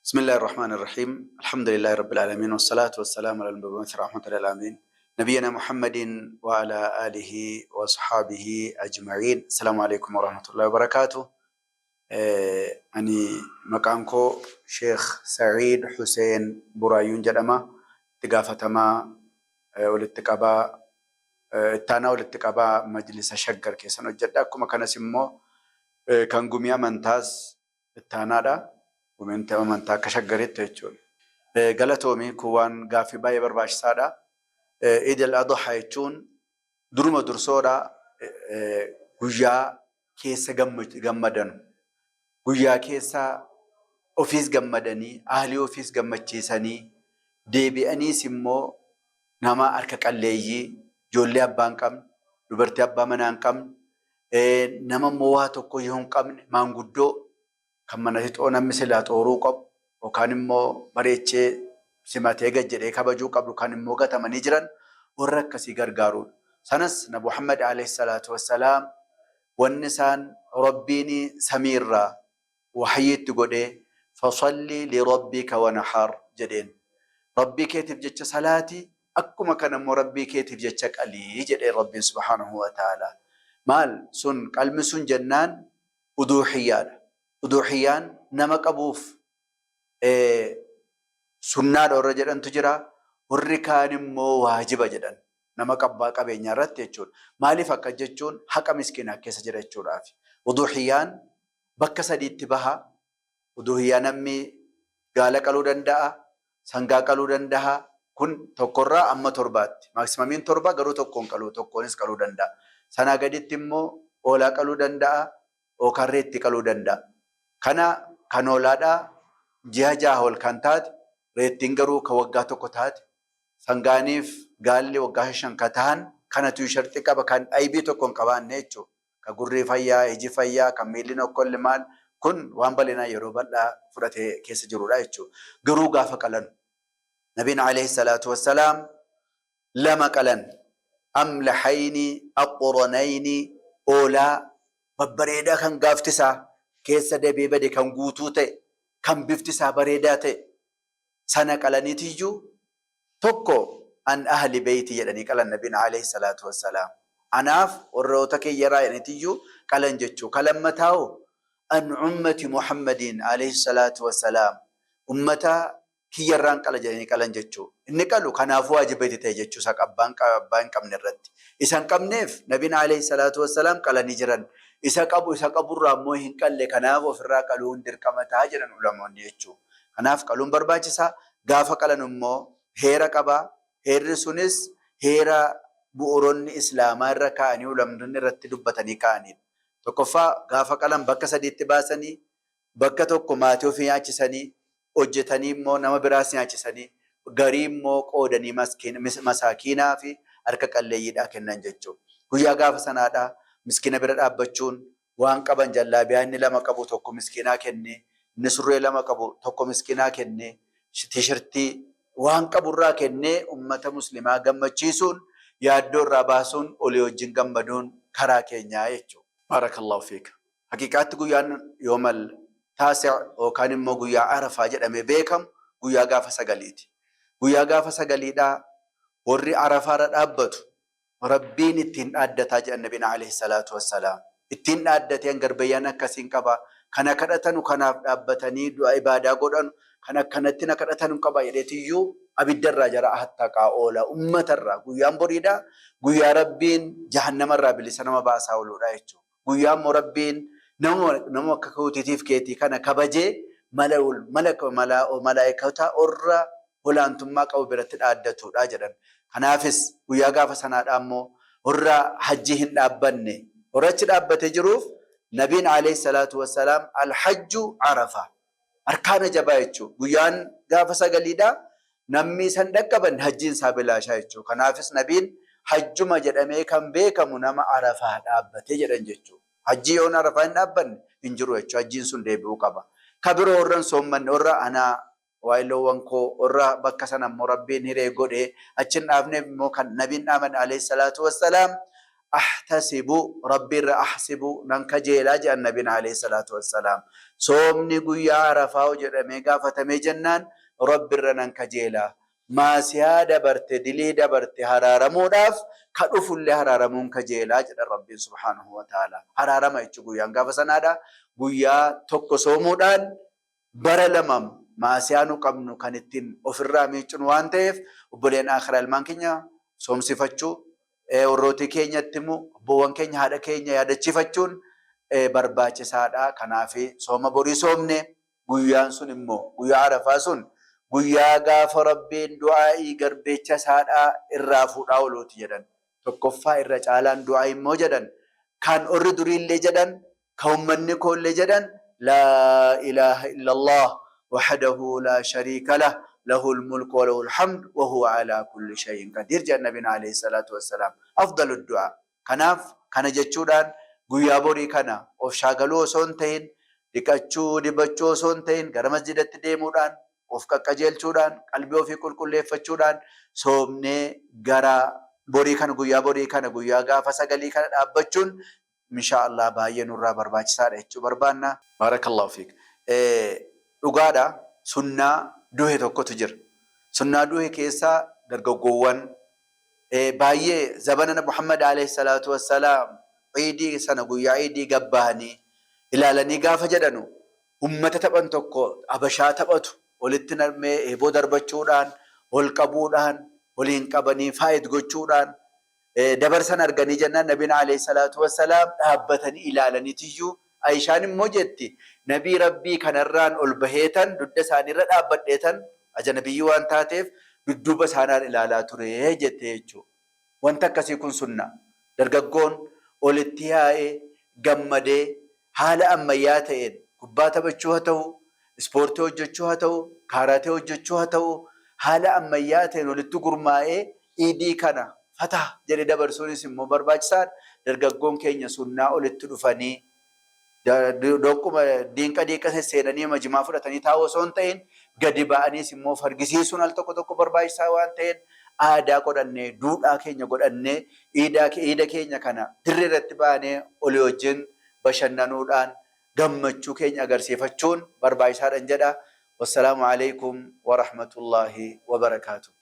Bismillahir Rahmanir Rahiim. Alhamdulillahi Rabbil Aalamiin. Wassalaatu wassalaamu alal mabuuthi rahmatan lil aalamiin. Nabiyyina Muhammadin wa ala aalihi wa asxaabihi ajma'iin. Assalaamu alaikum wa rahmatullahi wa barakaatuh. Ani maqaan koo Sheekh Sa'iid Huseen Buraayyuun jedhama. Itti gaafatamaa walitti qabaa, ittaanaa walitti qabaa Majlisa Shaggar keessan hojjedha. Akkuma kanas immoo kan gumii amantaas ittaanaadha. Gumiin amantaa akka Shaggaritti jechuudha. Galatoomi, kun waan gaaffii baay'ee barbaachisaadha. Iid al-Adha jechuun duruma dursoodha, guyyaa keessa gammadanu. Guyyaa keessa ofiis gammadanii, ahlii ofiis gammachiisanii, deebi'aniis immoo nama harka qalleeyyii, ijoollee abbaa hin qabne, dubartii abbaa manaa hin qabne, nama immoo waa tokko yoo hin qabne, maanguddoo kan manatti xoo namni silaa xooruu qabu yookaan immoo bareechee simatee gad jedhee kabajuu qabdu kan immoo gatamanii jiran warra akkasii gargaaruudha. Sanas Nabi Muhammad alayhi salaatu wassalaam wanni isaan Rabbiin samiirraa wahyii itti godhee fasalli li rabbika wanhar jedheen. Rabbii keetiif jecha salaati, akkuma kana immoo Rabbii keetiif jecha qalii jedheen Rabbiin subhaanahu wa ta'ala. Maal sun qalmi sun jennaan uduuhiyyaadha. Uduuhiyyaan nama qabuuf sunnaadha warra jedhantu jira. Warri kaan immoo waajiba jedhan. Nama qabbaa qabeenyaa irratti jechuudha. Maaliif akka jechuun haqa miskiinaa keessa jira jechuudhaaf. Uduuhiyyaan bakka sadiitti baha. Uduuhiyyaa namni gaala qaluu danda'a, sangaa qaluu danda'a. Kun tokkorraa amma torbaatti. Maaksimaamiin 7, garuu tokkoon qaluu, tokkoonis qaluu danda'a. Sanaa gaditti immoo hoolaa qaluu danda'a yookaan reettii qaluu danda'a. Kana kan hoolaadhaa ji'a 6 ol kan taate, reettiin garuu kan waggaa 1 taate, sangaaniif gaalli waggaa 5 kan tahan kanatu sharxii qaba, kan aybii tokko hin qabaanne jechuudha. Kan gurrii fayyaa, iji fayyaa, kan miilli nokkolli maal kun waan bal'inaa yeroo bal'aa fudhatee keessa jirudha jechuudha. Garuu gaafa qalanu Nabiin alayhi salaatu wassalaam lama qalan, amlahayni aqranayni, hoolaa babbareedaa kan gaafti isaa keessa dabee bade kan guutuu ta'e, kan bifti isaa bareedaa ta'e sana qalaniitiyyuu tokko an ahli beeyti jedhanii qalan Nabiin alayhi salaatu wassalaam. Anaaf warroota kiyyaraa jedhaniitiyyuu qalan jechuu. Ka lammataa'u an ummati Muhammadiin alayhi salaatu wassalaam, ummata kiyyarraan qala jedhanii qalan jechuu. Inni qalu kanaafuu waajiba itti ta'e jechuu isa abbaan abbaa hin qabne irratti. Isa hin qabneef Nabiin alayhi salaatu wassalaam qalanii jiran. Isa qabu, isa qaburraa immoo hin qalle, kanaaf ofirraa qaluun dirqama ta'a jedhan ulamoonni jechuu. Kanaaf qaluun barbaachisaa. Gaafa qalan immoo heera qaba. Heerri sunis heera bu'uuronni Islaamaa irra kaa'anii ulamtoonni irratti dubbatanii kaa'anidha. Tokkoffaa, gaafa qalan bakka sadiitti baasanii, bakka tokko maatii ofii nyaachisanii, hojjetanii immoo nama biraas nyaachisanii, garii immoo qoodanii masaakiinaa fi harka qalleeyyiidhaa kennan jechuudha. Guyyaa gaafa sanaadhaa miskiina bira dhaabbachuun waan qaban, jallaabiyaa inni lama qabu tokko miskiinaa kennee, inni surree lama qabu tokko miskiinaa kennee, tiishirtii waan qaburraa kennee ummata muslimaa gammachiisuun, yaaddoo irraa baasuun, olii wajjin gammaduun karaa keenyaa jechuudha. Baarakallahu fiik. Haqiiqaatti guyyaan yoomal taasi' yookaan immoo guyyaa Arafaa jedhamee beekamu guyyaa gaafa sagaliiti. Guyyaa gaafa sagaliidhaa warri Arafaarra dhaabbatu Rabbiin ittiin dhaaddataa jedhan Nabiin alayhi salaatu wassalaam. Ittiin dhaaddatee an garbayyaan akkasiin qaba. Kana kadhatanu, kanaaf dhaabbatanii du'a ibaadaa godhanu, kan akkanatti na kadhatanu qaba jedheetiyyuu abiddarraa jara hattaqaa oola ummatarraa. Guyyaan boriidha. Guyyaa Rabbiin jahannamarraa bilisa nama baasaa ooluudha jechuudha. Guyyaa immoo Rabbiin nama akka kootiitiif keetii kana kabajee malaayikota warra olaantummaa qabu biratti dhaaddatudha jedhan. Kanaafis guyyaa gaafa sanaadhaa immoo warra hajjii hin dhaabbanne, warra achi dhaabbatee jiruuf Nabiin alayhi salaatu wassalaam alhajju Arafa. Arkaana jabaa jechuudha. Guyyaan gaafa sagaliidha. Namni isan dhaqqaban hajjiin isaa bilaashaa jechuudha. Kanaafis Nabiin hajjuma jedhamee kan beekamu nama Arafaa dhaabbatee jedhan jechuudha. Hajjii yoon Arafaa hin dhaabbanne hin jiru jechuudha. Hajjiin sun deebi'uu qaba. Ka biroo warra hin soommanne, warra anaa waayilowwan koo warra bakka sana immoo Rabbiin hiree godhee achi hin dhaabneef immoo kan Nabiin dhaaman alayhi salaatu wassalaam Ahtasibu, Rabbiirra ahsibu nan kajeelaa jedhan Nabiin alayhi salaatu wassalaam. Soomni guyyaa Arafaa jedhamee gaafatamee jennaan Rabbirra nan kajeelaa. Maasiyaa dabarte, dilii dabarte haraaramuudhaaf ka dhufullee haraaramuun kajeelaa jedhan Rabbiin subhaanahu wa ta'ala. Haraarama jechuun guyyaan gaafa sanaadha. Guyyaa tokko soomuudhaan bara lama maasiyaa nu qabnu kan ittiin ofirraa miiccinu waan ta'eef obboleen akhiraa ilmaan keenya soomsifachuu, warrootii keenyatti immoo abboowwan keenya haadha keenya yaadachiifachuun barbaachisaadha. Kanaaf sooma borii soomne guyyaan sun immoo guyyaa Arafaa sun guyyaa gaafa Rabbiin du'aa'ii garbeecha isaadhaa irraa fuudhaa ooluuti jedhan. Tokkoffaa irra caalaan du'aa immoo jedhan kan orri duriillee jedhan kan ummanni koollee jedhan laa ilaaha illallah wahdahu laa shariika lah lahul mulku wa lahul hamd wa huwa alaa kulli shay'in qadiir jedhan Nabiin alayhi salaatu wassalaam. Afdalu du'aa. Kanaaf kana jechuudhaan guyyaa borii kana of shaagaluu osoo hin ta'in, dhiqachuu, dibachuu osoo hin ta'in gara masjidatti deemuudhaan, of qaqqajeelchuudhaan, qalbii ofii qulqulleeffachuudhaan soomnee gara borii kana guyyaa borii kana guyyaa gaafa sagalii kana dhaabbachuun insha Allah baay'ee nurraa barbaachisaadha jechuu barbaanna. Baarakallahu fiik. Dhugaadha, sunnaa duhe tokkotu jira. Sunnaa duhe keessaa dargaggoowwan baay'ee zabana Muhammad alayhi salaatu wassalaam iidii sana guyyaa iidii gabbahanii ilaalanii gaafa jedhanu ummata taphan tokko abashaa taphatu walitti narmee eeboo darbachuudhaan, ol qabuudhaan, waliin qabanii faayid gochuudhaan dabarsan arganii jennaan Nabiin alayhi salaatu wassalaam dhaabbatanii ilaalaniitiyyuu Ayishaan immoo jetti Nabii Rabbii kanarraan ol baheetan dugda isaaniirra dhaabbadheetan ajanabiyyii waan taateef dudduuba isaanaan ilaalaa ture jette jechuudha. Wanta akkasii kun sunna. Dargaggoon olitti yaa'ee gammadee haala ammayyaa ta'een kubbaa taphachuu haa ta'u, ispoortii hojjechuu haa ta'u, kaaraatee hojjechuu haa ta'u, haala ammayyaa ta'een walitti gurmaa'ee iidii kana fatah jedhee dabarsuunis immoo barbaachisaadha. Dargaggoon keenya sunnaa olitti dhufanii doqquma diinqa diinqa sesseenanii majimaa fudhatanii taa'uu osoo hin ta'in gadi ba'aniis immoo fargisiisuun al tokko tokko barbaachisaa waan ta'een aadaa godhannee duudhaa keenya godhannee iida keenya kana dirree irratti baanee olii wajjin bashannanuudhaan gammachuu keenya agarsiifachuun barbaachisaadhan jedha. Wassalaamu alaikum wa rahmatullahi wa barakaatuh.